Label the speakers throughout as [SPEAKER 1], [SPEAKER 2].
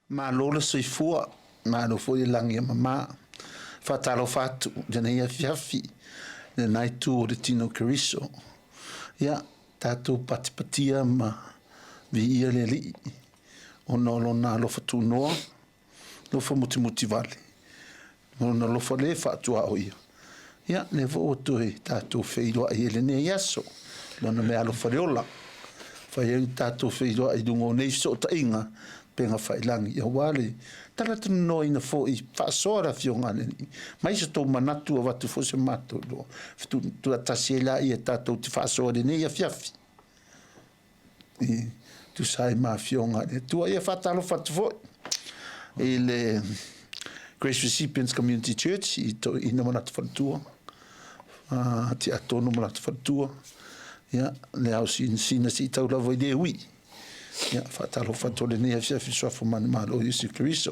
[SPEAKER 1] Malo le soifua, malo foi le lagi e mama. Faatalofa atu i lenei afiafi i lena itu o le tino o Keriso. Ia, tatou patipatia ma viia le Alii ona o Lona alofa tunoa, alofa mutimutivale, ma Lona alofa le faatuaoia. Ia, lea foi ua toe tatou feiloai ai i lenei aso, Lona meaalofa le ola. Fai ai ona tatou feiloai i luga o nei fesootaiga upegafailangi, aua le talatalanoaina foi faasoa le Afioga a le Alii, mai so tou manatu avatu foi se matou iloa. Fetuatasi ai laia tatou te faasoa i lenei afiafi. E tusa ai ma Afioga a le Atua. Ia faatalofa atu foi i le Grace Recipients Community Church i Toeaina ma latou faletua, Tiatonu ma latou faletua, ia, le ao sinasina seia tau lava i le ui. Ia, faatalofa atu i lenei afiafi Suafa manumalo o Iesu Keriso.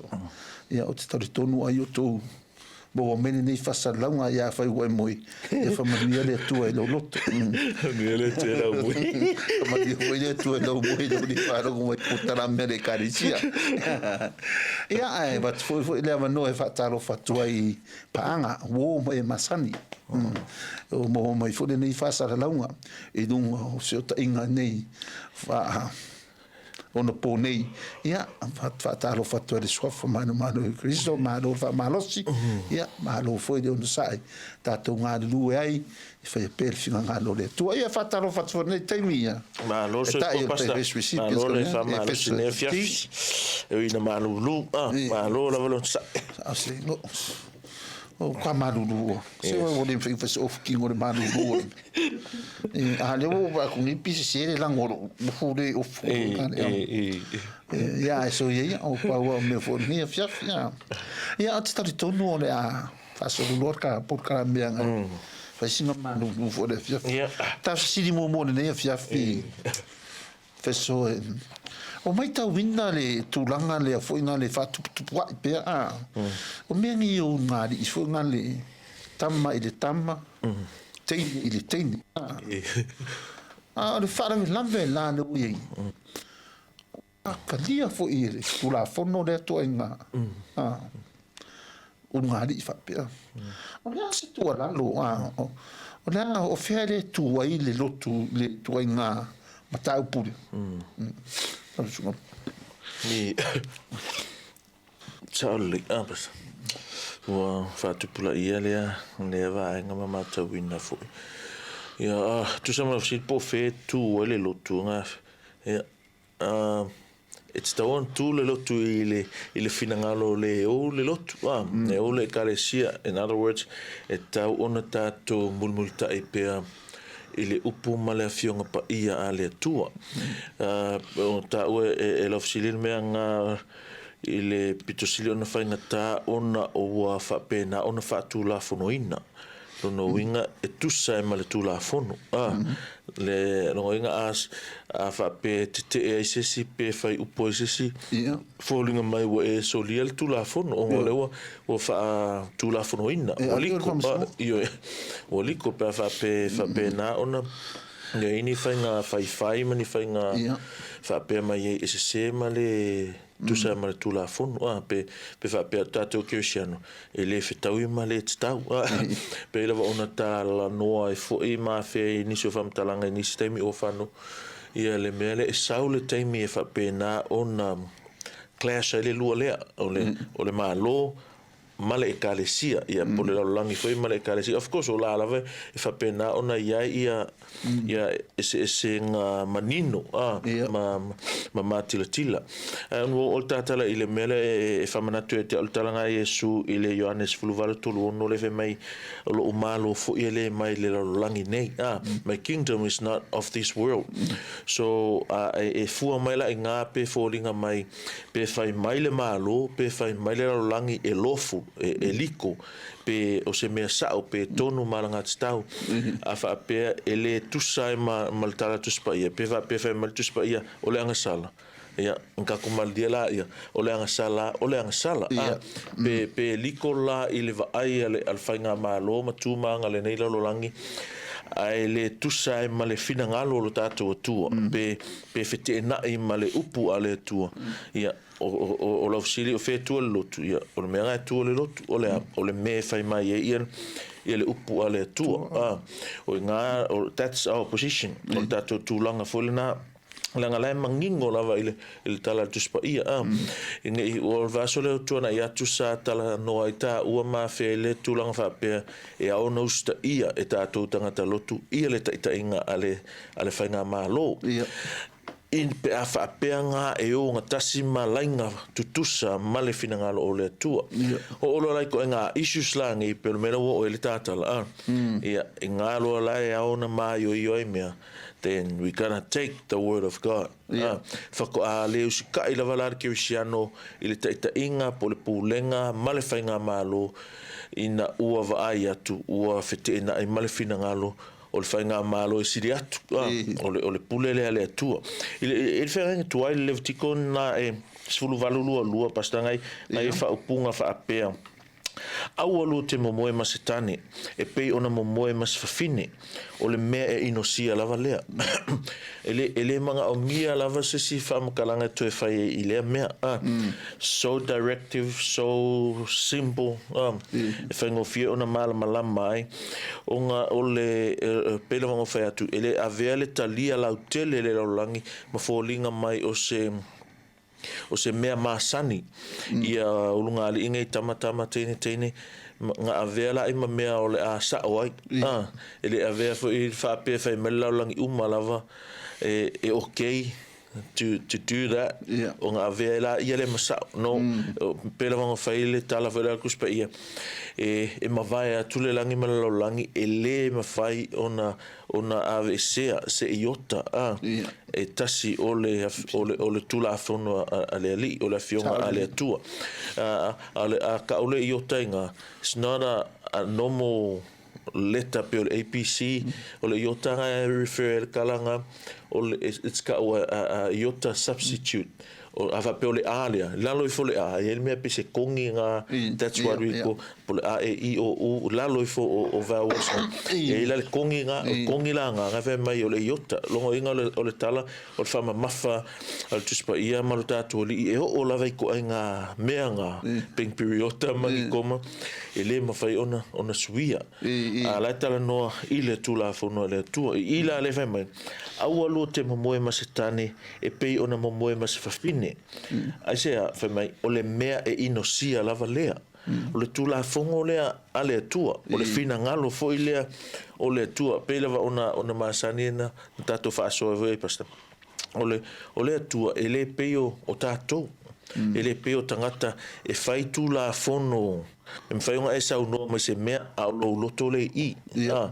[SPEAKER 1] Ia, ou te talitonu ai o outou maua mai lenei faasalalauga, ia afai ua e moe, ia faamanuia le Atua i lou loto.
[SPEAKER 2] Faamanuia le Atua i lau moe.
[SPEAKER 1] Faamanuia foi le Atua i lau moe i lou le faalogo mai polokalame a le Ekalesia. Ia, ae avatu foi foi le avanoa e faatalofa atu ai i paaga, uo ma e masani. O maua mai foi lenei faasalalauga i luga o fesootaiga nei faa onapo nei. Ia, faatalofa atu ai i le Suafa manumanu o Keriso, malo le faamalosi, ia, malo foi le onosai, tatou galulue ai, e faia pea le finagalo o le Atua. Ia, faatalofa atu foi i lenei taimi, ia.
[SPEAKER 2] Malo soifua Pastor, malo le faamalosi i lenei afiafi, e ui ina malulu, malo lava le onosai.
[SPEAKER 1] O ka malulu ua. Se ua le mafai ona fai se ofu kino le malulu o le mea. A lea ua ou vaai atu nei pei sese le lago o lou ufu le ofu. Ia, ae soia ia, o pau lava o mea foi o lenei afiafi. Ia, ou te talitonu o le a faasolo loa le polokalame agai. Fai sina malulu foi o le afiafi. Ta fesili muamua o lenei afiafi. Feso e. Ua matauina le tulaga lea foi na le faatuputupua'i pea a. O mea nei o ulugalii foi na le tama i le tama, teine i le teine. A o le faalavelave la lea ua i ai, ua talia foi e le Tulafono lea ituaiga ulugalii faapea. O le a se tuualalo, o le a, o fea le tu ai le lotu i le ituaiga mataupu lea? Lau Susuga.
[SPEAKER 2] Ni sao lelei a pasa. Ua faatupulaia lea lea vaega ma matauina foi. Ia tusa ma lau fesili po o fea e tu ai le lotu nga ia E tatau ona tu le lotu i le, i le finagalo o le ou le lotu, e ou le ekalesia. In other words, e tatau ona tatou mulimulitai pea i le upu ma le Afioga Paia a le Atua. O taua e lau fesili le mea nga i le pito sili ona faigata ona ua faapena ona faatulafonoina. Lona uiga e tusa ai ma le Tulafono. A, le lona uiga a, a faapea e tetee ai se isi pe fai upu ai se isi, foliga mai ua e solia le Tulafono ona o lea ua, ua faatulafonoina, ua liko, ioe, ua liko pe a faapea e faapena ona i ai ni faiga faifai ma ni faiga faapea mai ai e sese ma le tusa ma le Tulafono, a, pe, pe faapea o tatou Kerisiano, e le fetaui ma le tatau. A, pei lava ona talanoa ai foi ma afea i nisi o faamatalaga i nisi taimi orfano, ia le mea lea e sau le taimi e faapena ona clash ai le lua lea, o le, o le Malo ma le Ekalesia, ia po o le lalolagi foi ma le Ekalesia. Of course, o la lava e faapena ona i ai ia, ia eseesega manino a, ma, ma matilatila. Ae ona ua oo le tatala i le mea lea e faamanatu ia te au le talaga a Iesu i le Ioane 18:36 lea e fai mai, O lou Malo foi e le mai le lalolagi nei. A, my kingdom is not of this world. So, a, e fua mai la i ngā pe foliga mai, pe fai mai le Malo, pe fai mai le lalolagi e lawful, e liko, pe o se mea sao, pe tonu ma alagatatau, a faapea e le tusa ai ma, ma le tala Tusi Paia, pe faapea fai mai le Tusi Paia, o le agasala. Ia, ka kumalia la ia, o le agasala, o le agasala. A, pe, pe liko la i le vaai a le, a le faigamalo ma tu ma aga lenei lalolagi, Ae le tusa ai ma le finagalo o lo tatou Atua, pe, pe feteenai ma le upu a le Atua. Ia, o, o, o lau fesili o fea e tua le lotu? Ia, o le mea lena e tua le lotu, o le a? O le mea e fai mai ai ia, ia le upu a le Atua. A, o i ina, that's our position, o le tatou tulaga foi lena. Leaga la e manino lava i le, i le Tala a le Tusi Paia. A, mm. I, o le vaiaso lea ua tuanai atu sa talanoa ai tāua ma afea i le tulaga faapea e ao ona usitaia e tātou tagata lotu ia le taitaiga a le, a le faigamalo.
[SPEAKER 1] Ia.
[SPEAKER 2] I, pe a faapea ngā e ogatasi ma laina tutusa ma le finagalo o le Atua.
[SPEAKER 1] Ia.
[SPEAKER 2] Oo loa la i koe ngā issues la nei, pe o le mea la ua oo i ai le tātala, a, mm. Ia, i ngā loa la e ao ona māioio ai mea, then we gonna take the word of God.
[SPEAKER 1] Yeah.
[SPEAKER 2] Whakoa le usika'i lava la le Kerisiano i le taitaiga po o le pulega ma le faigamalo ina ua vaai atu ua feteenai ma le finagalo o le faigamalo e sili atu, o le, o le pule lea a le Atua. I le, i le feagaiga tuai le Levitiko na e 18:22 Pastor ngai, ngai yeah. faaupuga faapea Aua lua te momoe ma se tane, e pei ona momoe ma se fafine, o le mea e inosia lava lea. E le, e le manaomia lava se isi faamatalaga e toe fai ai i lea mea. Ah, So directive, so simple, ah, e faigofie ona malamalama ai, ona o le, e pei lava ona ou fai atu, e le avea le talia lautele e le lalolagi ma foliga mai o se, O se mea masani ia ulugalii nei tama tama teine teine na avea la i ma mea o le a sao ai. A, e le avea foi faapea fai mai le lalolagi uma lava e, e okay to, to do that.
[SPEAKER 1] Yeah.
[SPEAKER 2] Ona avea ai la ia le ma sao. No, mm. Pei lava ona fai le tala foi le a le Tusi Paia, e, e mavae atu le lagi ma le lalolagi, e le mafai ona ona aveesea se iota, a, e tasi o le, o le, o le Tulafono a, a le Alii, o le Afioga a le Atua. A, a, le, a kau le iota i ngā, it's not a, a normal letter pe o le ABC, o le iota ngā e refer e le kala ngā, o le, it's kau a, a, a iota substitute. O, a faapea o le A lea, i lalo ifo o le A, e i ai le mea pei se kongi ngā, that's what we call, po o le A, E, I, O, U, lalo ifo o, o vowels ngā. E i ai la le kongi ngā, o kongi la ngā, ngā whai mai o le iota, longoina o le, o le tala, o le whamamafa, a le Tusi Paia ma lo tātou Alii, e oo lava i koʻai ngā mea ngā, peng piriota ma ni koma, e le mawhai ona, ona suia. A la e talanoa i le Tulafono a le Atua. I i la le whai mai, aua lua te momoe ma se tane, E pei ona momoe ma se fafine. Aisea, fai mai, o le mea e inosia lava lea. O le Tulafono lea a le Atua, o le finagalo foi lea o le Atua, pei lava ona, ona masani na, na tatou faasoa foi ai, Pastor. O le, o le Atua, e le pei o, o tatou. E le pei o tagata e fai Tulafono, e mafai ona e saunoa mai se mea, a o lou loto le i i. A,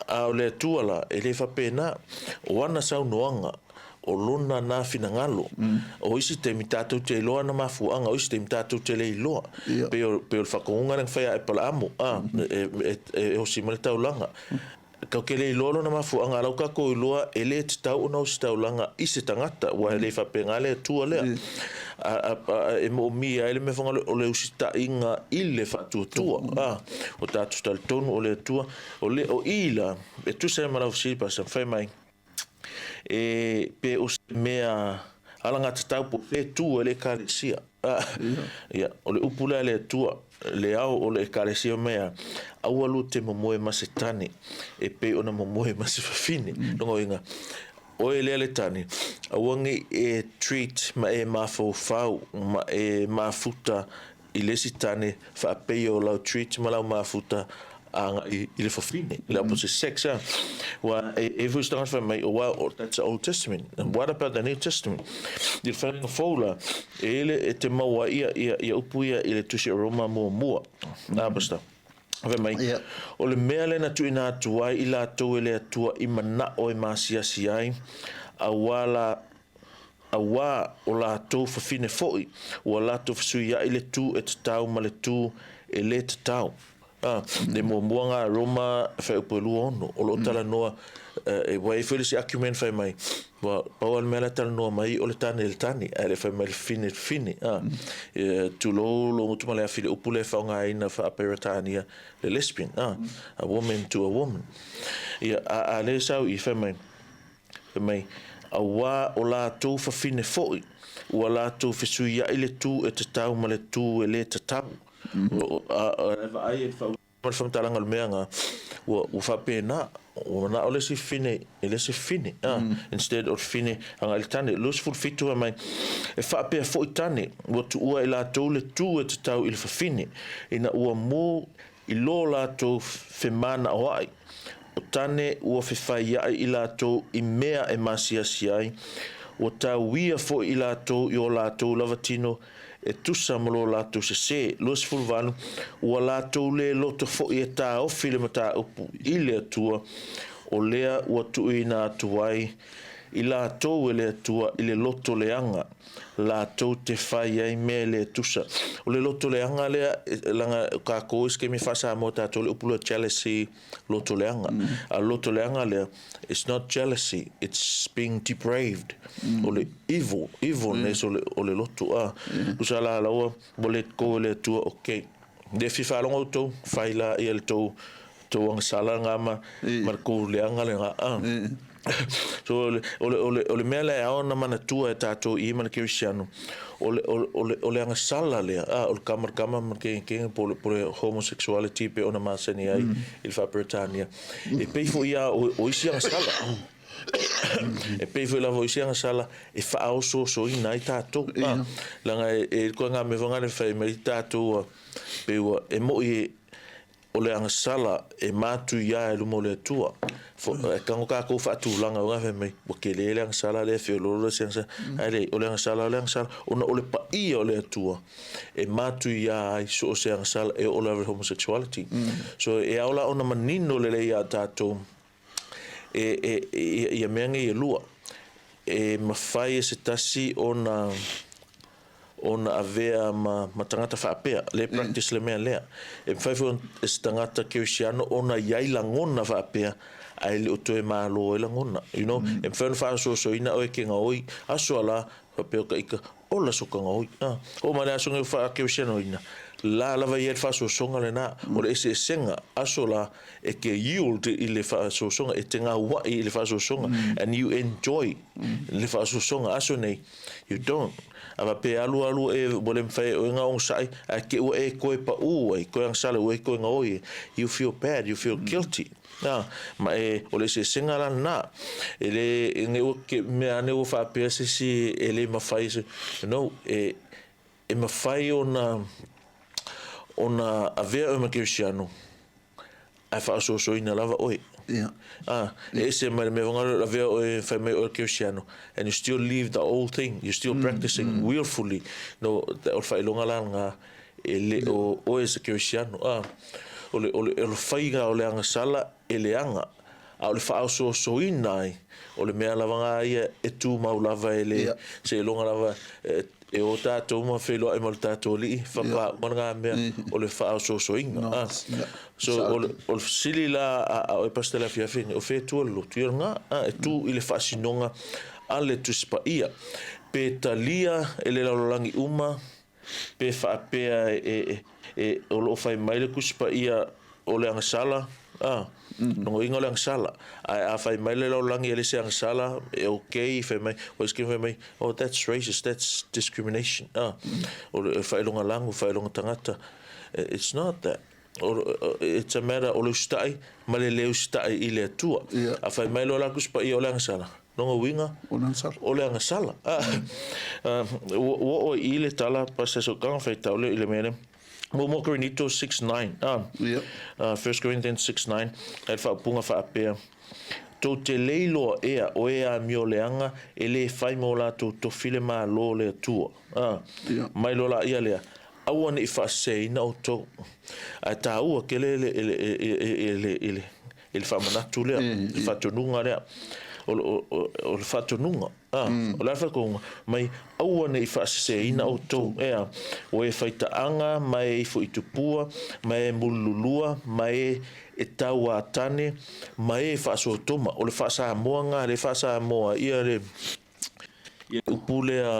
[SPEAKER 2] a o le Atua la, e le faapena. O ana saunoaga, o lona na finagalo. O isi taimi tatou te iloa ana mafuaaga, o isi taimi tatou te le iloa. Pei o, pei o le whakaunga lea na whai a Epalaamo, a, e, e, e osi mai le taulaga. Kau ke le iloa lona mafuaaga, a lau kakou iloa, e le tatau ona osi taulaga i se tagata, ua e le faapena le Atua lea. A, a, a, e moomia ai le mea whangalo, o le usitaʻiga i le faatuatua. A, o tatou talitonu o le Atua, o le, o i la, e tusa ai ma lau fesili, Pastor, fai mai, E pe o se mea alagatatau po o fea e tū ai le Ekalesia. Ia, o le upu lea a le Atua, le ao o le Ekalesia mea, aua lua te momoe ma se tane, e pei ona momoe ma se fafine. Lona uiga, oe lea le tane, aua nei e treat ma e mafaufau ma e mafuta i le isi tane faapei o lau treat ma lau mafuta agai i le fafine, le opposite sex a. Ua e e foi se tagata fai mai, oh well, that's the Old Testament. And what about the New Testament? I le whainga fou la, e ele e te maua ia, ia, ia upu ia i le tusi o Roma muamua. Nā, Pastor. Fai mai,
[SPEAKER 1] Yeah.
[SPEAKER 2] o le mea lea na tuuina atu ai i latou e le Atua i manao e masiasi ai, auā la, Auā o latou fafine foi, ua latou fesuiaʻi le tu e tatau ma le tu e le tatau. A, le muamua ga Roma fuaiupu e 26, o lo o talanoa, ua i ai foi le isi argument fai mai, ua pau lava le mea la e talanoa mai o le tane i le tane, ae le fai mai le fafine i le fafine. A, tulou lou gutu ma le afi i le upu lea e faaaogaina faa-Peretania, le lesbian, a, a woman to a woman. Ia, a, a lea e sau i i fai mai, Fai mai, Auā o latou fafine foi, ua latou fesuiaʻi le tu e tatau ma le tu e lē tatau. A e vaai e le faamatalaga o le mea na, ua faapena, ua manao le isi fafine i le isi fafine, instead o le fafine agai i le tane. 27 fai mai, E faapea foi tane, ua tuua e latou le tu e tatau i le fafine, ina ua mū i lo latou femanaoaʻi, o tane ua fefaiaʻi i latou i mea e masiasi ai, ua tauia foi i latou i o latou lava tino e tusa ma lo latou sesē. 28, Ua latou lē loto foi e taofi le mataupu i le Atua, o lea ua tuuina atu ai i latou e le Atua i le loto leaga, latou te fai ai mea e le tusa. O le loto leaga lea, leaga o tatou i se taimi faa-Samoa tatou le upu lea jealousy, loto leaga. A o le loto leaga lea, it's not jealousy, it's being depraved. O le evil, evilness o le loto. A, tusa la la ua let go e le Atua, okay. Le fia faalogo outou, fai la ia le tou tou agasala lena ma ma le tou leaga lena. A. So o le, o le, o le, o le mea lea e ao ona manatua e tatou i ma le kerisiano, o le, o le, o le, o le agasala lea, a, o le kama i le kama ma le kege i le kege, po o le, po o le homosexuality pei ona masani ai i le faa-Peretania. E pei foi lava o, o isi agasala, e pei foi lava o isi agasala e faaosoosoina ai tatou. A, leaga e, e koe ngā mea foi ngā le fai mai tatou ua, pei ua, e moʻi e, o le agasala e matuia i luma o le Atua. E tago tatou faatulaga o fai mai, ua tele le agasala lea, feoloolo le isi agasala. Ae leai, o le agasala o le agasala, ona o le paia o le Atua e matuia ai so o se agasala e oo lava i le homosexuality. So e ao la ona manino lelei iā tatou e, e, ia mea nei e lua. E mafai e se tasi ona ona avea ma, ma tagata faapea, le practice le mea lea. E mafai foi e se tagata kerisiano ona i ai lagona faapea, ae le o toe malo ai lagona. You know, e mafai ona faasoasoaina oe e ke gaoi, aso a la, faapea o ka ika, ola so ka gaoi. Ah, oo mai le aso nei o faakerisianoina, la lava ia le faasoasoga lena, o le eseesega, aso la, e ke yield i le faasoasoga, e te gauaʻi i le faasoasoga, and you enjoy le faasoasoga. Aso nei, You don't. A faapea e alu alu e ua le mafai e oe ona onosai, ae te i ua e toe paʻū ai, toe agasala ua e toe gaoi ai, you feel bad, you feel guilty. A, ma e, o le eseesega la lena. E le, ne ua ke mea ane ua faapea se isi e le mafai, no, e, e mafai ona, ona avea oe ma kerisiano, ae faaosoosoina lava oe.
[SPEAKER 1] Ia.
[SPEAKER 2] Ah, e ese mai le mea whangaro lavea oe whai mai oe kerisiano and you still leave the old thing, you're still practicing willfully. No, o le faailoga la lena e le o oe se kerisiano. Ah, o le, o le, o le faiga o le agasala e leaga, a o le faaosoosoina ai, o le mea lava lena ia e tumau lava e le, seiloga lava e, E o tatou ma feiloai ma le tatou Alii, whakauma ngā mea o le whaosoosoina.
[SPEAKER 1] No,
[SPEAKER 2] Ah. So, o le, o le fesili la a, a oe Pastor le afiafi nei, o fea e tua le lotu? Ia ngā, ah, e tū i le faasinoga a le Tusi Paia. Pe talia e le lalolagi uma, pe faapea e, e, e, o lo o fai mai le Tusi Paia o le agasala, a, logoina o le agasala. Ae a fai mai le lalolagi e le se agasala, e okay, fai mai, o isi fai mai, oh, that's racist, that's discrimination. A, o le faailoga lagu, faailoga tagata. It's not that. It's a matter o le usitai ma le le usitai i le Atua. A fai mai loa la Tusi Paia o le agasala, lona uiga,
[SPEAKER 1] O le agasala.
[SPEAKER 2] O le agasala. Ua oo i i le tala, Pastor Sokaga faitau lea i le mea lea. Muamua Korinito 6:9, a,
[SPEAKER 1] Yep.
[SPEAKER 2] 1 Corinthians 6:9, ai le faaupuga faapea, Tou te le iloa ea o e amio leaga e lē fai ma o latou tofi le Malo o le Atua. A,
[SPEAKER 1] Yep.
[SPEAKER 2] mai loa laia lea, aua ne i faaseseina outou. Ae taua tele le, le, le, le, le, i le faamanatu lea, le faatonuga lea. O, o, o, o le faatonuga. A, o le a le faatonuga? Mai aua ne i faaseseina outou, ea, o e faitaaga ma e ifo i tupua, ma e mulululua, ma e e tauātane, ma e faasotoma. O le faa-Samoa lena, lea e faa-Samoa ai ia le ia le upu lea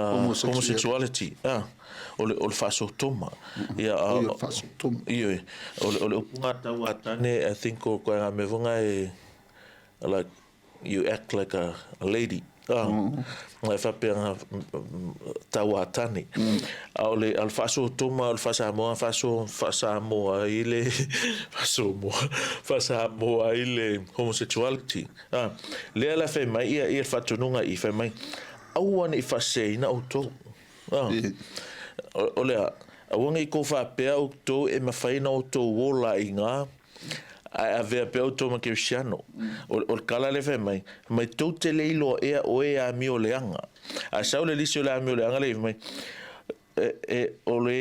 [SPEAKER 2] homosexuality, a, o le, o le faasotoma. Ia, a,
[SPEAKER 1] o le faasotoma.
[SPEAKER 2] Ioe, o le, o le upu lena tauātane, I think o koe mea foi lena e, like, You act like a lady. Ah, e faapea nga tau a tane. A o le, a o le faasotoma o le faasamoa, faaso, faasamoa ai le, faasomoa, faasamoa ai le homosexuality. Ah, lea la fai mai ia, ia le faatonuga i, fai mai, aua ne i faaseseina outou. Ah, o, o le a, aua ne i kou faapea outou e mafai ona outou ola i ngā, Ae avea pea outou ma Kerisiano. O, o le tala lea fai mai, fai mai, tou te le iloa ea o e amio leaga. Ae sau le lisi o le amio leaga lea fai mai, e, e, o le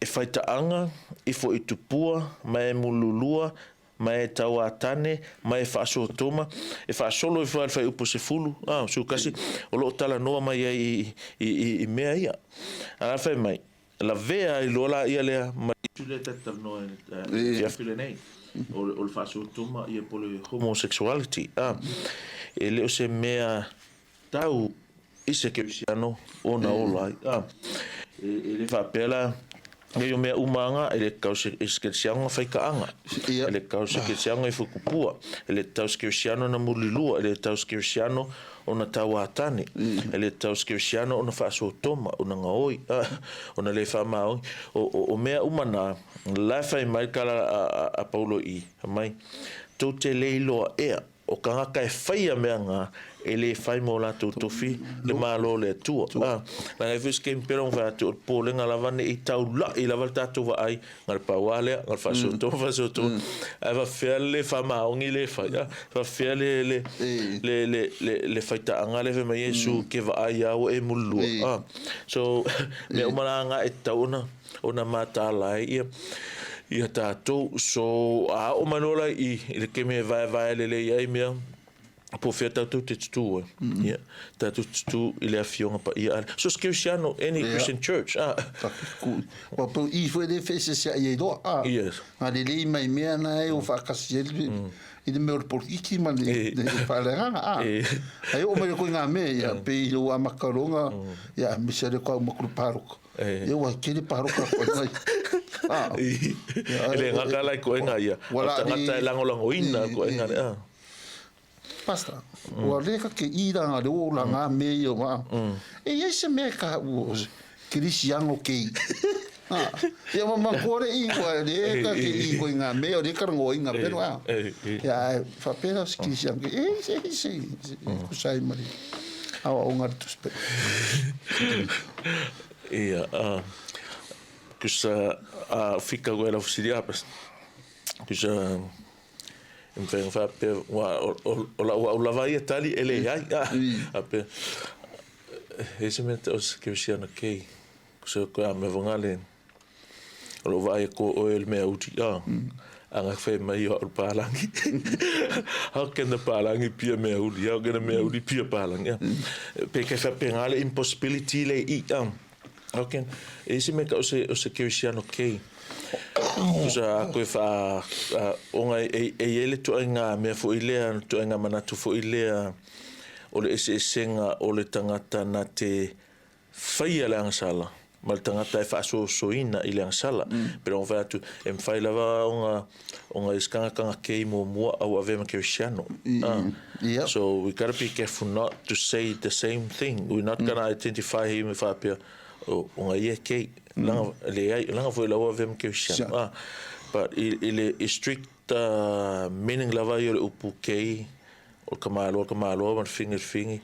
[SPEAKER 2] e faitaaga, ifo i tupua, ma e mululua, ma e tauātane, ma e faasotoma, e faasolo ifo lava i le fuaiupu 10, a, 11, o lo o talanoa mai ai i, i, i, i mea ia. A la fai mai, Lavea ai loa laia lea ma le itu lea ta te talanoa ai i le afiafi lenei, o le faasotoma ia po o le homosexuality, a, e le o se mea tau i se kerisiano ona ola ai, a. E le faapea la, nei o mea uma lava e le tatau i se kerisiano ona faikaaga, e le tatau i se kerisiano e fukupua, e le tatau i se kerisiano ona mulilua, e le tatau i se kerisiano ona tauātane, e le tatau i se kerisiano ona faasotoma, ona gaoi, ona le faamaoni. O mea uma na, la e fai mai le tala a Paulo i i, fai mai, Tou te le iloa ea, o tagata e faia mea na, e le fai mo latou tofi le Malo o le Atua. Leaga e i ai foi se taimi pei ona fai atu, o le popolega lava ne i taulai lava le tatou vaai Na o le pau lava lea, na o le faasotoma, faasotoma. Ae faapefea le faamaoni lea e fai? A, faapefea le, le, le, le, le, le faitaaga lea fai mai Iesu ke vaai lava ua e mululua. A, so, mea uma la na e tatau ona, ona mataala ai ia, ia tatou. So, a oo mai loa la i, i le taimi e vaevae lelei ai mea, Po o fea tatou te tutū ai? Ia, tatou tutū i le Afioga Paia a le. So se Kerisiano, any Christian church, ah.
[SPEAKER 1] Ua pau i foi le feeseeseai ai loa, ah.
[SPEAKER 2] Yes.
[SPEAKER 1] Ngā lelei mai mea na e o whaakasi ai i le mea o le politiki ma le, le whaaleagaga, ah. Ai o mai le koe ngā mea, ia, pe i lou amakaronga, ia, misa le kau makuru pāroka. Ia ua kele pāroka koe ngai.
[SPEAKER 2] Ah. E le ngaka lai koe ngā ia. O tangata e langolagoina koe ngā le, ah.
[SPEAKER 1] Pastor, ua leka ke iranga le o la ngā mea ia wā. E iai se mea ka ua kerisiano ke i. Ah, ia ma ma kore i ua leka ke i koe ngā mea o leka rango i ngā pero a. Ia ai whapera se kerisiano ke e se se se kusai mari. Awa o ngā tuspe.
[SPEAKER 2] Ia, kusa a fika koe lau fesili a, Pastor. Kusa E mafai ona faapea, aua o lau au lava ia tali e leai, a, faapea, e i ai se mea o se kerisiano kei, ko se koe a mea fagale, o lou vaai atu o oe le mea uli, a, a nga fai mai o au le palangi. How can the palangi be a mea uli? How can a mea uli be a palangi? A, pe kai faapena le impossibility le i, a. How can, e i ai se mea o se, o se kerisiano kei, Tusa a koe wha, onga e, e i ai le tuaiga mea foi lea, le tuaiga manatu foi lea o le eseesega o le tagata na te faia le agasala ma le tagata e faasoasoaina i le agasala. Pei ona fai atu, e mafai lava ona, ona i se tagata na kei muamua a ua avea ma kerisiano. So we gotta be careful not to say the same thing. We're not gonna identify him e faapea, o nga ia kei. Langa, leai, langa foi lau avea ma kerisiano. But i, i le i strict meaning lava ia o le upu kei, o le tamaloa le tamaloa ma le figi le figi,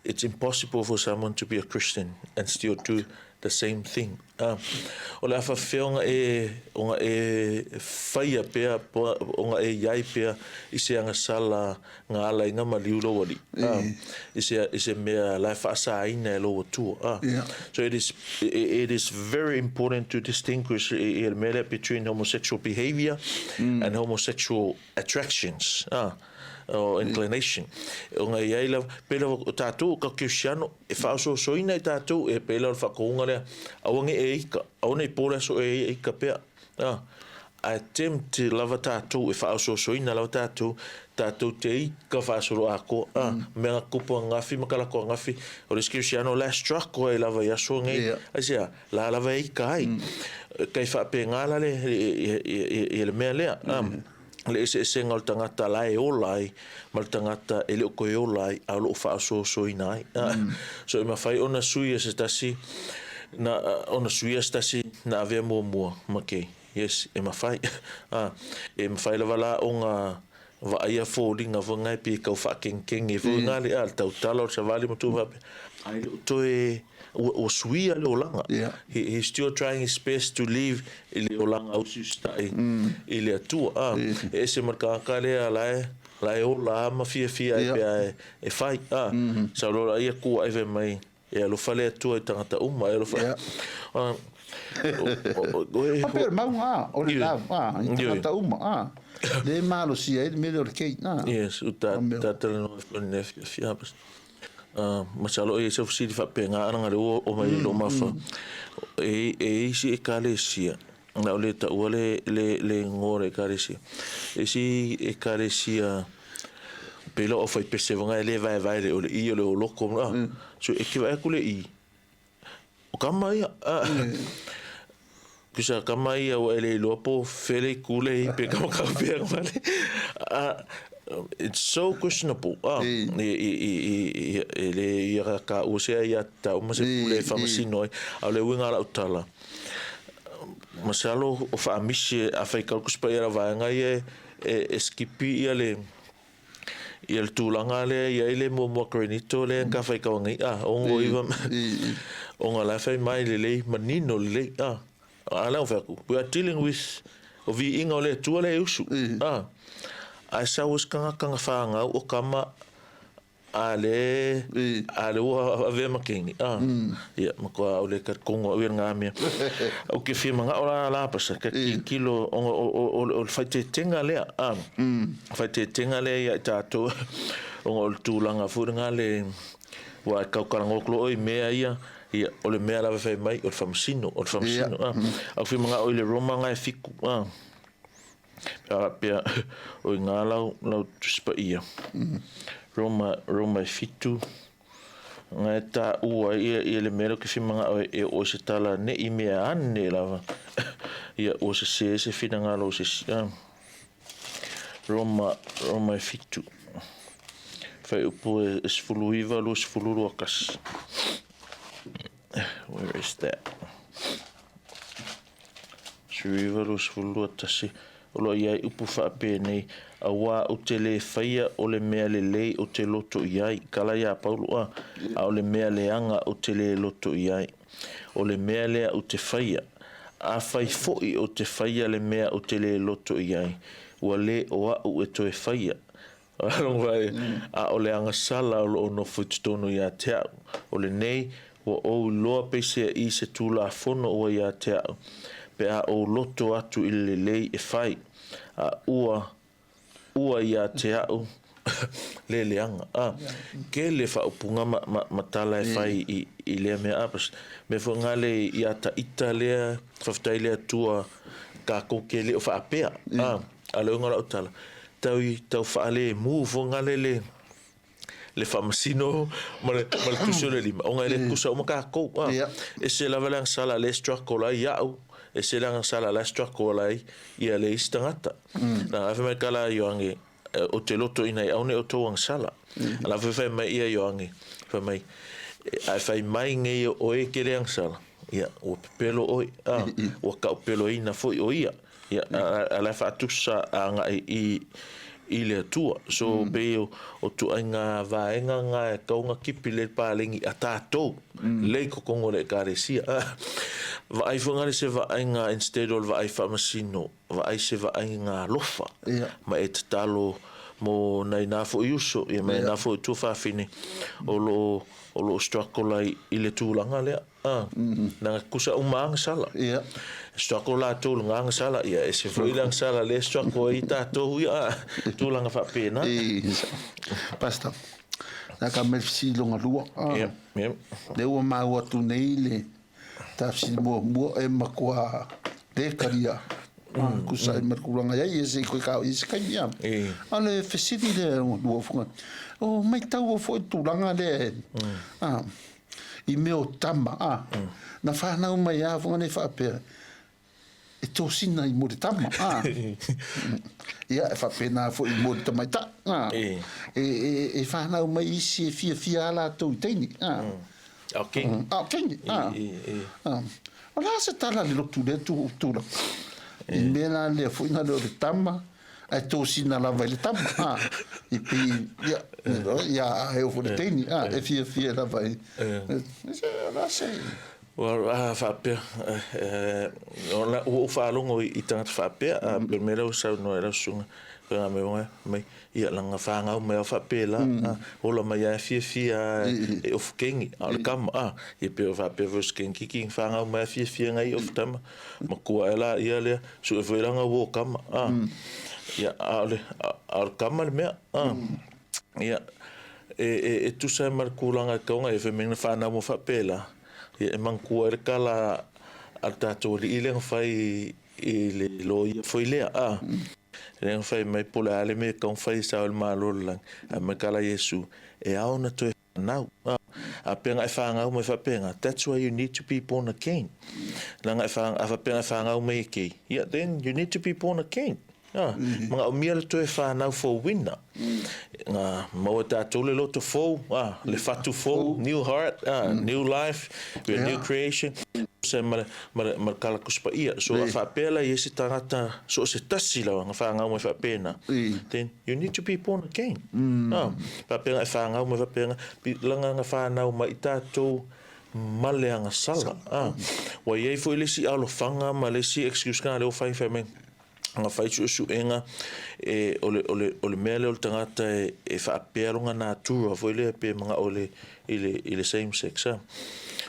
[SPEAKER 2] It's impossible for someone to be a Christian and still do the same thing. O le a faapefea ona e, ona e faia pea, ona e i ai pea i se agasala nga ala i nga maliu lou alii, i se, i se mea la e faasaina e lou Atua. So it is, it is very important to distinguish i le mea lea between homosexual behaviour and homosexual attractions. O inclination. Ona e i ai lava, pei lava o tatou o kerisiano, e faaosoosoina i tatou, e pei lava o le faatonuga lea, aua ne i e ika, aua ne i po le aso o e ika pea. Ae tempt lava tatou, e faaosoosoina lava tatou, tatou te ika faasoloatoa. Mea na tupu ananafi ma talaatu ananafi, o le isi kerisiano la e struggle ai lava i aso nei. Aisea? La lava e ika ai. Tai faapena la le, le mea lea. Le eseesega o le tagata la e ola ai ma le tagata e le o toe ola ai a o lo o faaosoosoina ai. So e mafai ona suia se tasi na ona suia se tasi na avea muamua ma kei. Yes, e mafai. E mafai lava la ona vaaia foliga foi na e pei e tau faakegekege foi na le, le tautala o le savali ma tulaga faapea, ae le o toe ua suia le olaga. He still trying his best to live i le olaga usiusitai i le Atua. E ese ma le tagata lea la e la e ola ma fiafia ai pea e fai. Sau loa laia tu ae fai mai, e alofa le Atua i tagata uma, e alofa.
[SPEAKER 1] Faapea o le mauga, o le love, i tagata uma. Le malosia ai le mea lea o le kei.
[SPEAKER 2] Yes, o ta talanoa i lenei afiafi. Masalo e i ai sau fesili faapena ana lea ua oo mai i lou mafaufau. E i ai isi ekalesia, na o le taua le igoa o le ekalesia, e isi ekalesia pei la o aufaipese e le vaevae le o le i o le oloko, so e te vaai atu le i, O kama ia. Tusa kama ia ua e le iloa po o fea le itu le i pe kama kau pea wale. It's so questionable. E le ia ka ua se ai ta uma se pule e whamasino ai. A o le uiga o lau tala. Masalo o faamisi a fai kau kusi pa ia la vaega ia e skipi ia le Ia le tulaga lea e i ai le muamua Korinito lea ka whai kawa nei, a, ongo iwa, onga la whai mai lelei, manino lelei, a, a lea o whai aku, we are dealing with, o viiga o le Atua lea e usu, a, ae sau isi tagata na whāngau o kama a le, a le ua avea ma keini, a, ia, matua au le talitonga au ia ngā mea. Au ke fia mangao la la pasa, ka kilo, onga o le whaitetenga lea, a, Faaeteetega lea ia i tatou ona o le tulaga foi lena le ua e tautalaga atu loa oe i mea ia, ia o le mea lava e fai mai o le faamasino, o le faamasino. A ou fia manao i le Roma na e 7, a pe a faapea o i ina lau lau Tusi Paia. Roma Roma e 7 na e taua ai ia ia le mea lea ou te fia manao e oo i se tala ne i mea ane lava ia ua sese se finagalo o se isi. A. Roma, Roma e 7. Fuaiupu e 19, 20, 21. Where is that? 19, 20, 21. O lo o i ai upu faapenei, auā ou te lē faia o le mea lelei ou te loto i ai, kala iā Paulo a, a o le mea leaga ou te lē loto i ai. O le mea lea ou te faia, Afai foi ou te faia le mea ou te lē loto i ai, ua lē o a'u e toe faia, a o le agasala o lo o nofo i totonu iā te a'u. O lenei, ua ou iloa peiseai se Tulafono ua iā te a'u, pe a ou loto atu i le lelei e fai, a ua Ua ia te a'u le leaga. A, tele faaupuga ma, ma, ma tala e fai i, i lea mea. A, mea foi nga le ia ta ita lea, faafetai le Atua tatou te le o faapea. A, a le uiga o lau tala, tau i tau faalemu foi nga le le le faamasino ma le, ma le tusi o le lima, ona e le tutusa uma tatou. A, ese lava le agasala lea e struggle ai a'u, ese le agasala la e struggle ai ia le isi tagata. Na fai mai kala a Ioane, o te loto ina i aune o tou agasala. A la foi fai mai ia Ioane, fai mai, ae fai mai nei o oe ke le agasala, ia, ua pepelo oe, a, ua taupeloina foi o ia. Ia, a la e faatusa agai i, i le Atua. So, pei o, o tuaiga vaega na e tau ona kipi le paleni a tatou, le i totonu o le Ekalesia. Vaai foi na le se vaaiga instead o le vaai faamasino, vaai se vaaiga alofa. Ma e tatalo. mo nai nā foi uso, ia ma nā foi tuafafine o lo o lo o struggle ai i le tulaga lea. A, leaga tutusa uma agasala.
[SPEAKER 1] Ia.
[SPEAKER 2] Struggle latou i le agasala, ia ese foi le agasala lea e struggle ai tatou, ia, tulaga faapena.
[SPEAKER 1] E, Pastor, na ka mai le fesili longa lua.
[SPEAKER 2] Ia, ia.
[SPEAKER 1] Lea ua maua atu nei le ta fesili muamua e matua le talia. Tusa ai ma le tulaga i ai, ia se i toe taoia i se taimi, a. A o le fesili lea longa lua foi, o maitaua foi le tulaga lea, a. I mea o tama, a, na whanau mai a whanga nei whaapea, e tosina i mo le tama, a. Ia, e whapena fo i mo le tamaita, a. E whanau mai isi e fia fia a latou i teine, a.
[SPEAKER 2] A o keini.
[SPEAKER 1] A o keini, a. O le a se tala le lotu lea tulaga? I mea la lea foi na le o le tama, Ae tosina lava i le tama, a, i pei, ia, ia, a e oo foi i le teine, a, e fiafia lava i, o le a se...
[SPEAKER 2] Well, a faapea, ua ou faalogo i tagata faapea, a pei o le mea lea ua saunoa ai lau susuga, fai mai, ia leaga fanau mai lava faapela, a, ola mai lava e fiafia e ofu keini, a o le tama, a, ia pei faapea foi o se keini kiki, fanau mai lava fiafia nai ofu tama, matua ae laia lea, Sue foi la ngau o kama, a. Ia, a o le, a o le kama le mea, a. Ia, e, e, e tusa ai ma le tulaga e tau ona e fai mai na whanau mo faapela, ia e manatua ai le tala a le tatou alii lea na fai i le loia foi lea, a. Lea na fai mai po o le a le mea e tatau ona fai e sao i le Malo o le lagi, ae mai tala Iesu, e ao ona toe Nau. A pea nga e whāngau mai whapenga, that's why you need to be born again. Leaga e wha, a whapenga e whāngau mai e kei, yeah, then you need to be born again. Ah, Manga o mia le toe whānau fouina. Nga maua tātou le loto fou, ah, le whatu fou, new heart, ah, new life, we're a new creation. Se ma le, ma le, ma le kala kusipaia. So a whapea la i esi tangata, so o se tasi lawa, nga whāngau mai whapena. Then You need to be born again. Mm. Faapea e whāngau mai faapea langa nga whānau mai i tātou ma le agasala. Ah. Ua iai foi le isi alofanga ma le isi excuse ka leo whai whai mai nga whai suesuega e o le, o le, o le mea lea o le tagata e, e faapea longa natura foi lea pe manga'o i le, i le, i le same sex, ah.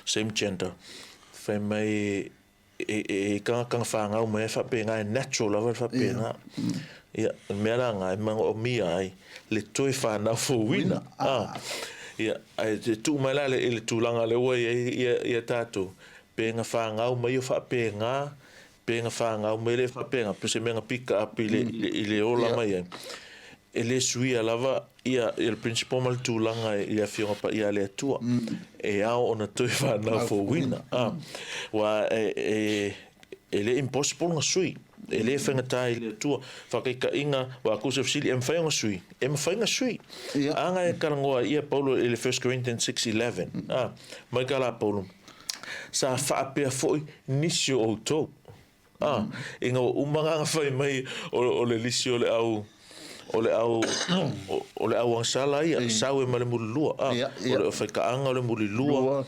[SPEAKER 2] Same gender. Fai mai e kanga whāngau mai e whapēngā, e natural lava le whapēngā. Ia, le mea la ngā, e manaomia ai le toe whānau fouina. Ah. Ia, ai te tuu mai la le, i le tulaga lea ua i ai ia, ia tātou, pe nga whāngau mai o whapēngā, pe nga whāngau mai le whapēngā, pe se mea nga pick up i le, i le, i le ola mai ai. E le suia lava ia le principle ma le tulaga i le Afioga Paia a le Atua, e ao ona toe whanau fouina. Aua e le impossible ona sui, e le faigata i le Atua. Whakaikainga, wa aku se fesili, e mawhai ona sui? E mawhai ona sui. Anga e karangoa ia Paulo i le 1 Corinthians 6:11. Mai ka la Paulo, sa whaapea foi nisi o outou. A, ina ua uma nga fai mai o le lisi o le au o le au o le au agasala ia, sau e ma le mulilua, a, o le faikaaga o le mulilua,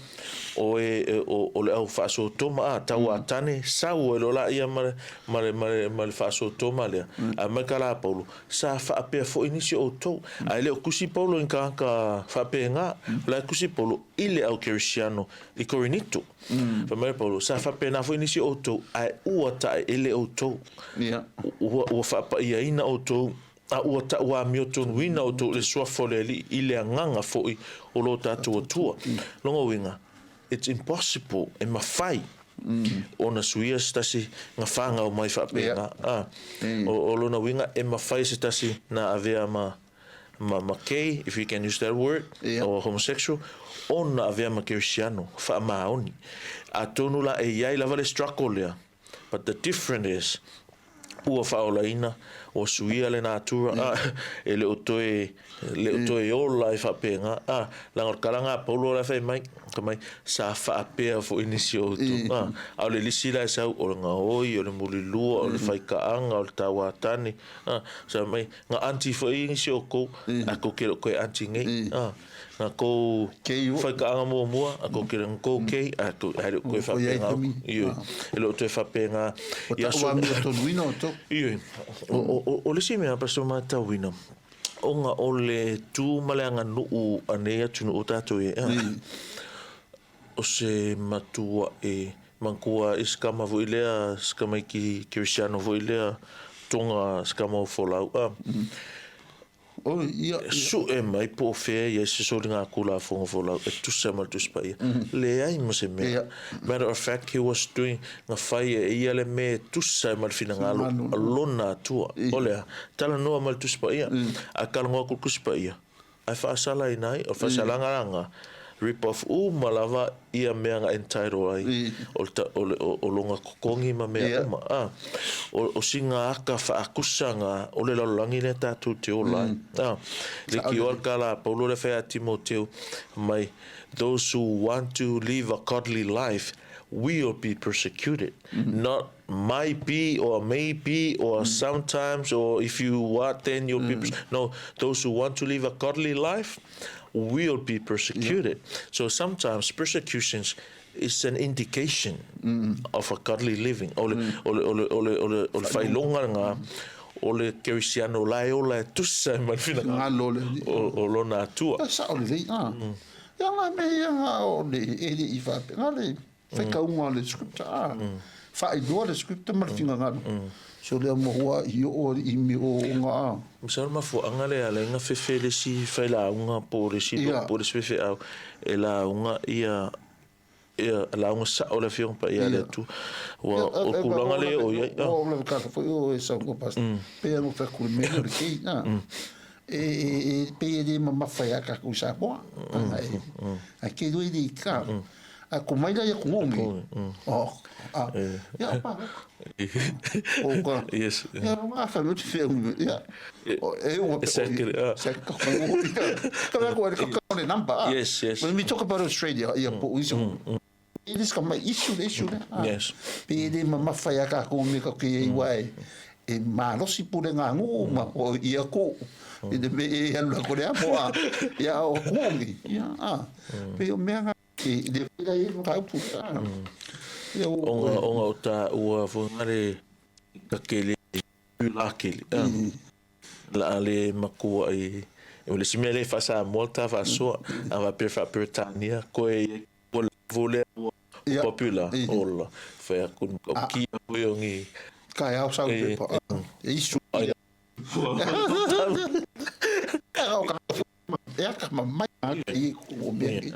[SPEAKER 2] o e o le au faasotoma, a, tau a tane, sau e lola ia ma le ma le ma le ma le faasotoma lea. A mai ka la Paulo, sa faapea foi nisi o outou. A e le o kusi Paulo i tagata faapena, o la e kusi Paulo i le au Kerisiano i Korinito. Fai mai Paulo, sa faapena foi nisi o outou, ae ua taeele outou. Ua, ua faapaiaina outou, a ua tauamiotonuina outou i le suafa o le Alii i le agaga foi o lo tatou Atua. Lona uiga, it's impossible, e mafai ona suia se tasi na fanau mai faapena. A, o, o lona uiga, e mafai se tasi na avea ma ma, ma gay, if you can use that word, or homosexual, ona avea ma kerisiano, faamaoni. Atonu la e iai lava le struggle lea, but the difference is, ua faaolaina, ua suia le natura, a, e le o toe, le o toe ola e faapena, a, leaga o le kalaga a Paulo la e fai mai, fai mai, sa faapea foi nisi o outou, a, a o le lisi la e sau, o le gaoi, o le mulilua, o le faikaaga, o le tauatane, a, sa mai, Nga aunty foi nisi o kou, a kou ke koe aunty nei. Nga kou whaikaaga muamua, a kou ke nga kou kei, a kou haere koe whapenga. Ioi. E le o toe whapenga.
[SPEAKER 1] O ta ua mea tonuina o tō.
[SPEAKER 2] Ioi. O le isi mea, Pastor Matauina, Ona o le tu ma le aganuu a nei atunuu o tatou i ai, o se matua'i manatua i se tama foi lea, se tamaiti kerisiano foi lea, tonga se tama o folau a. Sue mai po o fea e i ai se soligatulafono folau e tusa ma le Tusi Paia. Leai ma se mea. Matter of fact, he was doing, na fai e ia le mea e tusa ai ma le finagalo a lona Atua. O le a? Talanoa ma le Tusi Paia. A talanoa atu le Tusi Paia, ae faasalaina ai. O le faasalaga la lena, rip off uma lava ia mea na entitle ai o le o le o lona totogi ma mea uma a. O o sina ata faatusa na o le lalolagi lea tatou te ola ai a. Leitioa le tala a Paulo lea fai ia Timoteo mai, those who want to live a godly life will be persecuted, not might be or may be or sometimes or if you what then you'll be no, those who want to live a godly life will be persecuted. So sometimes persecutions is an indication of a godly living. O le, o le, o le, o le, o le, o le faailoga lena o le kerisiano la e ola e tusa ai ma le finagalo o lona Atua.
[SPEAKER 1] Ia sao lelei, a. Ia nga mea ia nga o le e le i faapena le faitauga o le scripture a. Faailoa le scripture ma le finagalo. So lea maua i oo alii me ooga a.
[SPEAKER 2] Masalo mafuaaga lea ala ai na fefe le isi failauga po o le isi lotu po o le isi faifeau e lauga ia ia lauga sao le Afioga Paia a le Atua. Ua o le tulaga lea o i ai.
[SPEAKER 1] Ua o le kasa foi o e saunoa pastor. Pei ona ou fai atu i le mea lea o le gay a. E pei e le mamafa ia tatou i Samoa. Ae kei loa i le ika. A ko mai la ia ko ngongi. Oh, a, ia pa. O ka.
[SPEAKER 2] Yes.
[SPEAKER 1] Ia nga fa me te whengu. Ia. O e o pe.
[SPEAKER 2] Exactly.
[SPEAKER 1] Sa ka ko. Ka ko ka le number.
[SPEAKER 2] Yes, yes.
[SPEAKER 1] When we talk about Australia, ia po iso. It is ka mai issue le issue le.
[SPEAKER 2] Yes.
[SPEAKER 1] Pe le mamafa ia ka ko me ka ke i wai. E malosi pule ngā ngū ma o ia ko. I te me e alu la kore a mo a. Ia o kongi. Ia a. Pe o mea ngā e le pera i whakaupu.
[SPEAKER 2] Ia o. Onga onga o tā ua whangare ka kele la kele. La le makua i o le si mea le whasamoa tā whasoa a whapea whaperetania koe i Ua levo lea ua popular ola whai aku o kia koe o ngi.
[SPEAKER 1] Kai au sau pepa. E isu. E aka ma mai i ko mea ki.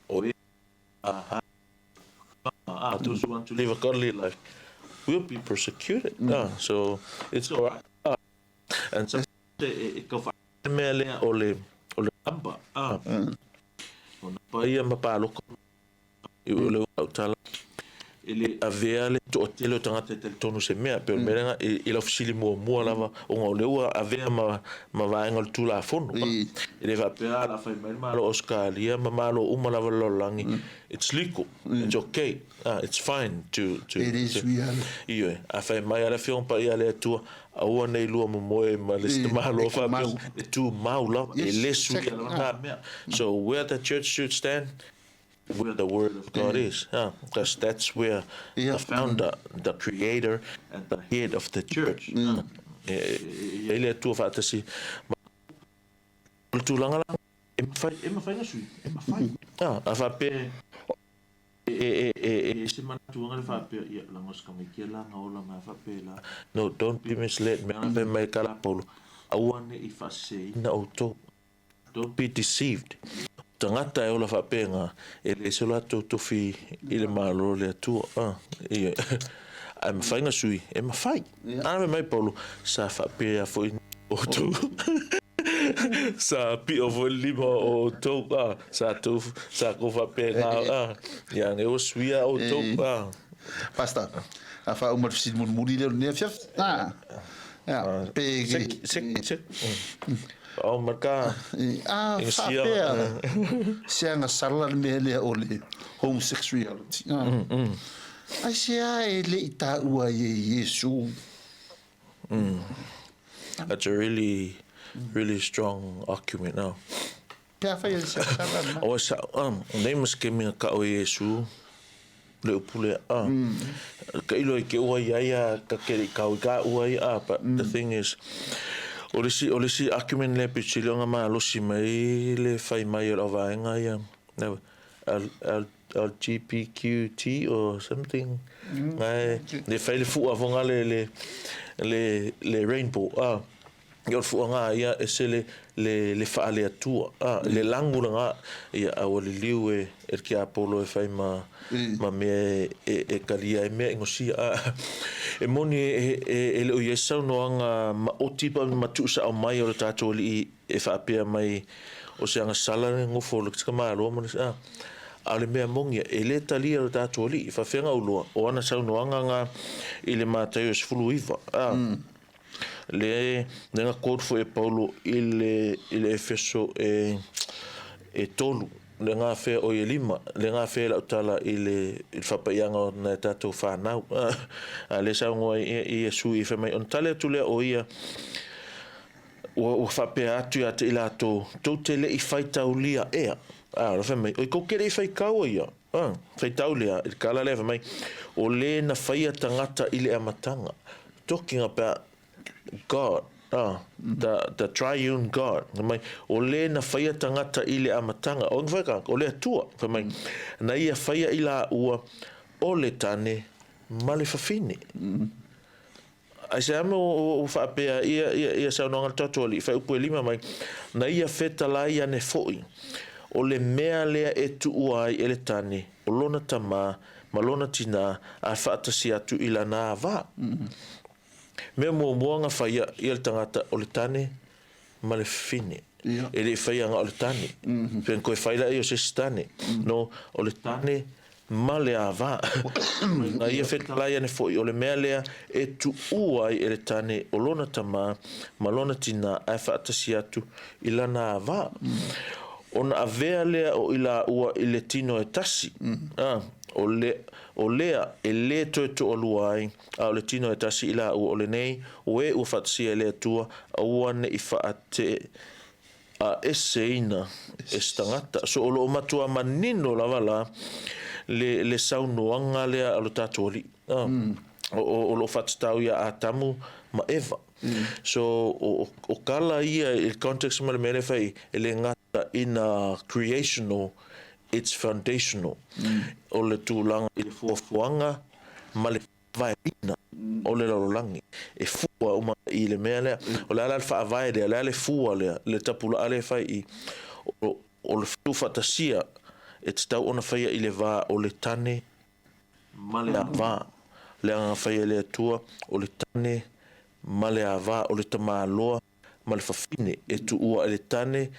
[SPEAKER 2] O e a a those who want to live a godly life will be persecuted. So it's all right. And so e ka mea lea o le o le number a o napa ia ma paloka i o le autala e le avea le toatele o tagata e talitonu se mea pei o le mea lea i lau fesili muamua lava ona o lea ua avea ma ma vaega o le Tulafono e le faapea o le a fai mai le Malo o Ausetalia ma Malo uma lava o le lalolagi it's legal it's okay it's fine to to
[SPEAKER 1] E le sui ala.
[SPEAKER 2] Ioe a fai mai a le Afioga Paia a le Atua Aua nei lua momoe ma le isi tamālo faapea, e tumau lava, e le suia lava na mea. So where the church should stand, where the word of God is. Because that's where the founder, the creator and the head of the church. E i ai le Atua faatasi ma o le tulaga la, e mafai, e mafai na sui, e mafai. A faapea E, e, e ese manatu anga le faapea, ia, laga o se tamaiti la na ola mai faapea la. No, don't be misled, mea na fai mai ka la Paulo, aua ne i faaseseina outou. Don't be deceived. Tagata e ola faapea nga, e le ese o latou tofi i le Malo o le Atua. Ah, ia. Ae mafai na sui, e mafai. Ana fai mai Paulo, sa faapea foi outou. Sa pio foi le lima o outou, a, sa tou, sa kou faapena, a, ia age ua suia outou, a.
[SPEAKER 1] Pastor, a faauma le fesili mulimuli lea o lenei afiafi. A, ia, pe...
[SPEAKER 2] Sek, sek, sek. Faauma le ka.
[SPEAKER 1] A, faapea, se agasala le mea lea o le homosexuality. A, aisea e le i taua ai e Iesu?
[SPEAKER 2] That's a really, really strong argument now.
[SPEAKER 1] Pe a whai e se sala ma.
[SPEAKER 2] O sa, nei ma se kemi ka o Iesu. Le upu lea, ah. Tailo i te ua i ai a ka te le i kau i ka ua ia, ah, but the thing is, o le isi, o le isi argument lea pito sili ona malosi mai le fai mai o le auvaega ia, LGBTQT or something, na e, le fai le fua fonga le, le, le, le rainbow, ah. Ia o le fuaga ia ese le le le faaleatua a le lagu lena ia a ua liliu e e le tiapolo e fai ma ma mea e e talia ai mea i gosia a. E moni e e e le o i ai se saunoaga maoti pa ma tuusao mai o le tatou alii e faapea mai o se agasala le nofo o le tamaloa ma le a. A o le mea moni e le talia e le tatou alii. Faafefea ona ou iloa o ana saunoaga na i le Mataio 19 a. Le le na quote foi e Paulo i le i le Efeso e e tolu le gafea oi e lima le gafea lau tala i le i le faapaiaga o nai a tatou fanau. A lea saunoa ai ia Iesu i fai mai ona tali atu lea o ia ua ua faapea atu ia te i latou, tou te le i faitaulia ea. A o le fai mai, oi tou te le i faitaua ia. A, faitau lea i le tala lea fai mai, o le na faia tagata i le amataga. Talking about God, the, the triune God. Fai mai, o le na faia tagata i le amataga. O whai ka, o le Atua. Fai mai, na ia faia i la ua o le tane ma le fafine. Aisea mea ua faapea ia, ia, ia saunoaga a le tatou Alii, faaiupu e lima mai, na ia fetalai ane foi, o le mea lea e tuua ai e le tane o lona tamā ma lona tinā a faatasi atu i lana ava. Mea muamua na faia ia le tagata o le tane ma le fafine. E le i faia na o le tane. Pei toe fai laia o se isi tane. No, o le tane ma le ava. Na ia fetalai ane foi, o le mea lea e tuua ai e le tane o lona tamā ma lona tinā ae faatasi atu i lana ava. Ona avea lea o i laua i le tino e tasi, a, o le, o lea e le toe toalua ai, a o le tino e tasi i laua o lenei, o e ua faatasia e le Atua, aua ne i faate a eseina e se tagata. So o lo o matua manino lava la le, le saunoaga lea a lo tatou Alii. O, o, o lo o faatatau ia Atamu ma Eva. So o, o, o kala ia i le context ma le mea lea e fai, e le gata ina creational, it's foundational. O le tulaga i le fuafuaga ma le faavaeina o le lalolagi e fua uma i le mea lea. O le a la le faavae lea, o le a le fua lea, le tapulaa lea e fai i, o, o le tuufaatasia e tatau ona faia i le va o le tane ma le ava. Le agaga faia e le Atua, o le tane ma le ava, o le tamaloa ma le fafine e tuua e le tane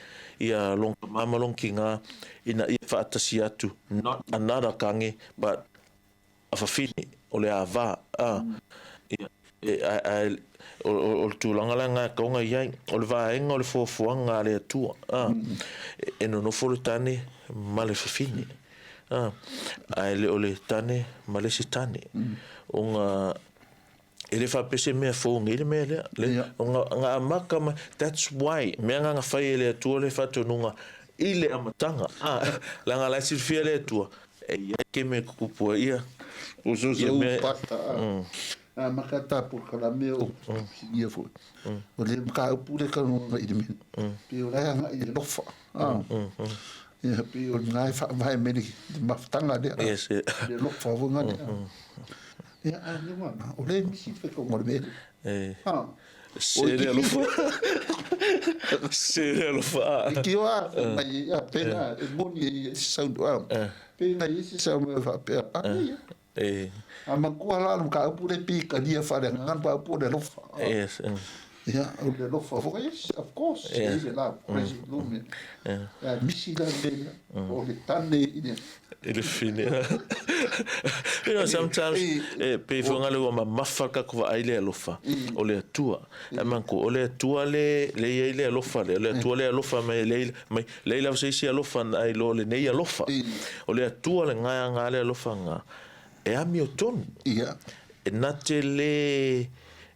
[SPEAKER 2] ia lona tamā ma lona kigā ina ia faatasi atu, not another kange, but a fafine, o le ava, a, ia, e, a, a, o, o, o le tulaga la lena e tatau ona i ai, o le vaega o le fuafuaga a le Atua, a, e, e nonofo le tane ma le fafine, a, ae le o le tane ma le isi tane, ona e le faapea se mea fou nei le mea lea, le, ona, na amata mai, that's why, mea na na fai e le Atua le faatonuga i le amataga, a, leaga la e silafia e le Atua, e i ai ke mea e tutupu ai ia,
[SPEAKER 1] O so sa u pata a maka tapu ka la mea o ia foi. O le ka upu le ka no i le mea. Pe o la nga i le lofa. Ia pe o ngai fa vai me le mafutanga le.
[SPEAKER 2] Yes.
[SPEAKER 1] Le lofa vo nga. Ia a le wana o le misi fe ko ngore me.
[SPEAKER 2] E. Ha. Se le alofa. Se le alofa.
[SPEAKER 1] I ki oa mai ia pena e moni e se sau a. Pena i se sau me fa pe a.
[SPEAKER 2] E.
[SPEAKER 1] A makua la no ka upu le pi ka dia fa le ngan pa upu le alofa.
[SPEAKER 2] Yes.
[SPEAKER 1] Ia o le alofa fo yes of course.
[SPEAKER 2] Yes.
[SPEAKER 1] E la presi lume. Ia misi la le o le tane i le
[SPEAKER 2] I le fine. You know, sometimes, e pei foi ngale ua mamafa le tatou vaai i le alofa, o le Atua. Ae manatua, o le Atua le, le i ai le alofa lea, o le Atua le alofa mai, le, mai, leai lava se isi alofa na ai loa lenei alofa. O le Atua le gaeaga le alofa ga, e amiotonu.
[SPEAKER 1] Ia.
[SPEAKER 2] E na te le,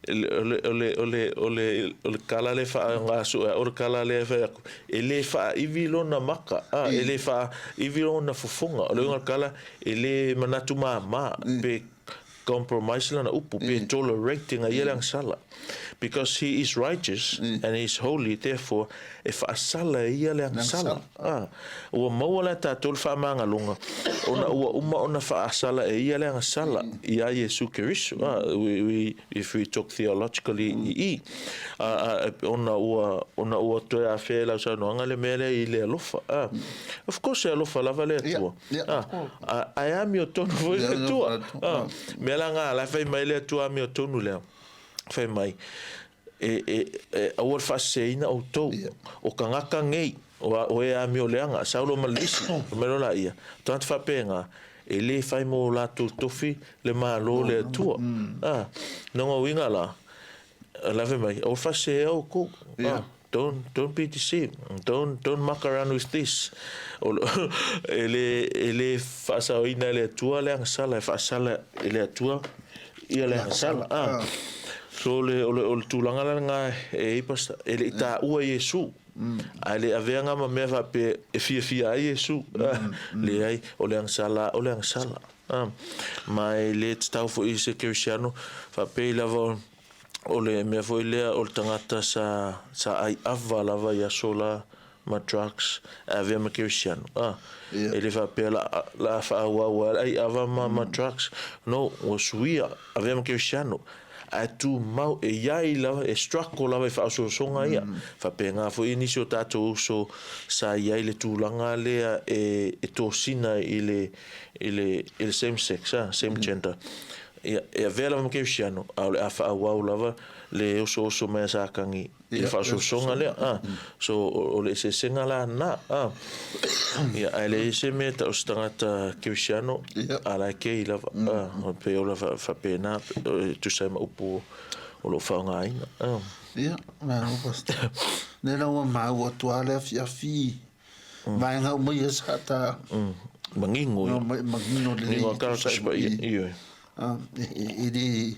[SPEAKER 2] O le, o le, o le, o le, o le kala lea e faaaoga o le kala lea e fai atu, e le faaivi lona maka, a, e le faaivi lona fofoga. O le uiga o le kala, e le manatu māmā, pe compromise lana upu, pe tolerate ina ia le agasala. Because he is righteous and he is holy, therefore, e faasala e ia le agasala. A, ua maua la e tatou le faamagaloga, ona ua uma ona faasala e ia le agasala iā Iesu Keriso. A, we, we, if we talk theologically i i, a, a, ona ua, ona ua toe afea e lau saunoaga le mea lea i le alofa. A, of course e alofa lava le Atua. A, a, ae amiotonu foi le Atua. A, mea la nga, la e fai mai le Atua amiotonu lea, fai mai, e, e, e aua le faaseseina outou. O tagata nei, o e amio leaga, Saulo ma le isi, fai mai loa laia, o tagata faapena, e le fai mo latou tofi le Malo o le Atua. A, lona uiga la, la fai mai, aua le faasesea outou. A, don't, don't be deceived. Don't, don't muck around with this. O, e le, e le faasaoina e le Atua le agasala, e faasala e le Atua ia le agasala. A, so o le, o le, o le tulaga la lena e i ai pastor, e le i taua Iesu. Ae le avea nga ma mea faapea e fiafia ai Iesu. Leai, o le agasala, o le agasala. Ma e le tatau foi i se kerisiano faapea i lava o le mea foi lea o le tagata sa sa ai ava lava i aso la ma drugs e avea ma kerisiano. E le faapea la la faaauau ai le ai ava ma ma drugs. No, ua suia, avea ma kerisiano. Ae tumau, e i ai lava, e struggle lava i faaosoosoga ia. Faapena foi nisi o tatou uso sa i ai le tulaga lea e, e tosina i le, i le, i le same sex, a, same gender. Ia, e avea lava ma kerisiano, a o le a faaauau lava le osooso mai a Satani i le faaosoosoga lea. A, so, o le eseesega la lena. A, ia, ae leai se mea e tau o se tagata kerisiano, a la e kei lava. A, e pei ola faapena, e tusa ai ma upu o lo o faaaogaina. A.
[SPEAKER 1] Ia, malo Pastor. Lea la ua maua atu lava le afiafi i vaega uma ia sa ta...
[SPEAKER 2] Manino ia.
[SPEAKER 1] Manino lelei.
[SPEAKER 2] Manino a tusa ai ma i. Ioe.
[SPEAKER 1] E le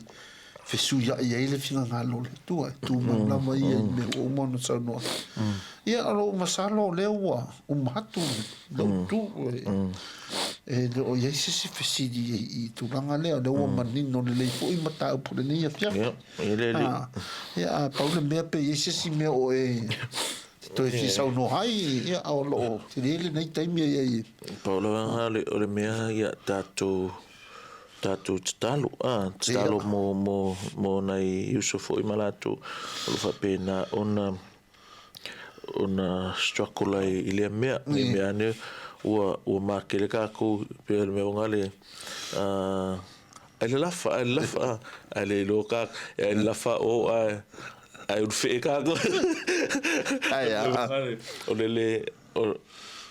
[SPEAKER 1] fesuiai ai le finagalo o le Atua, e tumau lava ia i mea ua uma ona saunoa. Ia, o lou masalo o lea ua uma atu lou tu, e le o i ai se isi fesili i tulaga lea, o lea ua manino lelei foi mataupu o lenei afiafi. Ia, a pau le mea pe i ai se isi mea o e te toe fia saunoa ai, ia, o lo o tele lenei taimi e i ai.
[SPEAKER 2] Pau lava o le mea ia tatou tatou tatalo, a, tatalo mo, mo, mo nai uso foi ma latou o lo o faapena ona, ona struggle ai i lea mea. Ne i mea ane ua, ua makele kākou pei o le mea o le, ai lalafa, ai lalafa, a, ai le iloa kā, ai lalafa o ae, ae ulufee kākou.
[SPEAKER 1] Ai a.
[SPEAKER 2] O le le,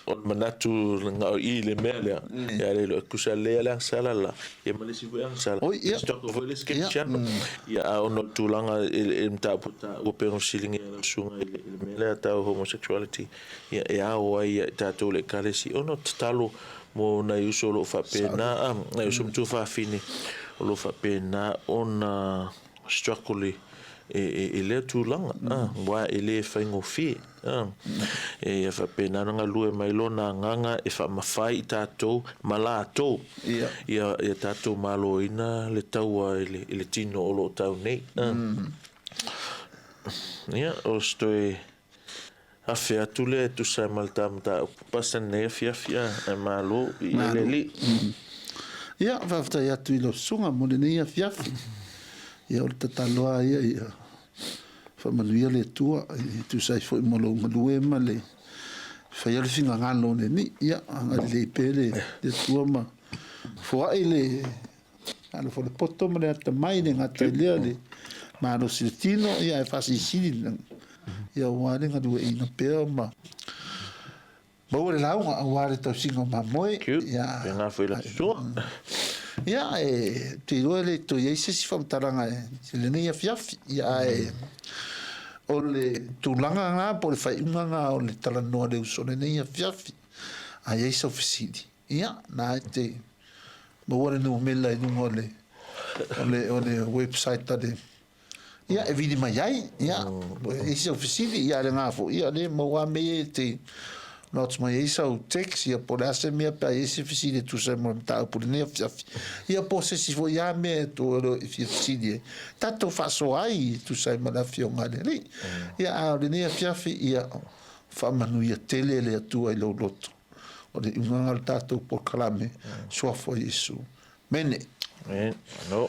[SPEAKER 2] O le manatu na o i le mea lea, ia le iloa e tusa lea le agasala la, ia ma le isi foi agasala.
[SPEAKER 1] Oi, ia.
[SPEAKER 2] Struggle foi le isi kerisiano. Ia, a ona o le tulaga i le mataupu taua pei ona fesiligia e lau susuga i le mea lea tau homosexuality, ia e ao ai ia i tatou le Ekalesia ona tatalo mo nai uso o lo o faapena, nai uso ma tuafafine o lo o faapena ona struggle i lea tulaga, aua e le faigofie. E faapena ona galue mai Lona Agaga e faamafai i tatou ma latou ia tatou maloina le taua i le tino o lo o tau nei. Ia, o se toe afe atu lea e tusa ai ma le ta mataupu pasa lenei afiafi, ae malo i le Alii.
[SPEAKER 1] Ia, faafetai atu i lau susuga mo lenei afiafi. Ia, o le tatalo lava ia ia faamanuia le Atua e tusa ai foi ma lou galue ma le faia le finagalo o le Alii. Ia, agalelei pea le Atua ma foai le alofa o le poto ma le atamai, le gata i lea le malosi o le tino, ia ae faasilisili ia aua le galueaiina pea ma maua le lauga aua le tausiga o mamoe.
[SPEAKER 2] Ia, pēnā foi la sua.
[SPEAKER 1] Ia, e te iloa e le toe i ai se isi faamatalaga i lenei afiafi. Ia, ae o le tulaga lena po o le faaiuga lena o le talanoa le uso lenei afiafi. A i ai sau fesili, ia, na e te maua le numera i luga o le, o le, o le website a le. Ia, e vili mai ai, ia, e i ai sau fesili, ia, a o lena foi, ia, o lea e maua lava mea ia e te note mai ai sau text, ia, po o le a se mea pe a i ai se fesili e tusa ai ma le mataupu i lenei afiafi, ia, po o se isi foi lava mea e fia fesili ai, tatou faasoa ai e tusa ai ma le Afioga a le Alii. Ia, a o lenei afiafi, ia, faamanuia tele le Atua i lou loto. O le iugaga o le tatou polokalame, Suafa o Iesu. Mene.
[SPEAKER 2] Amen. Malo.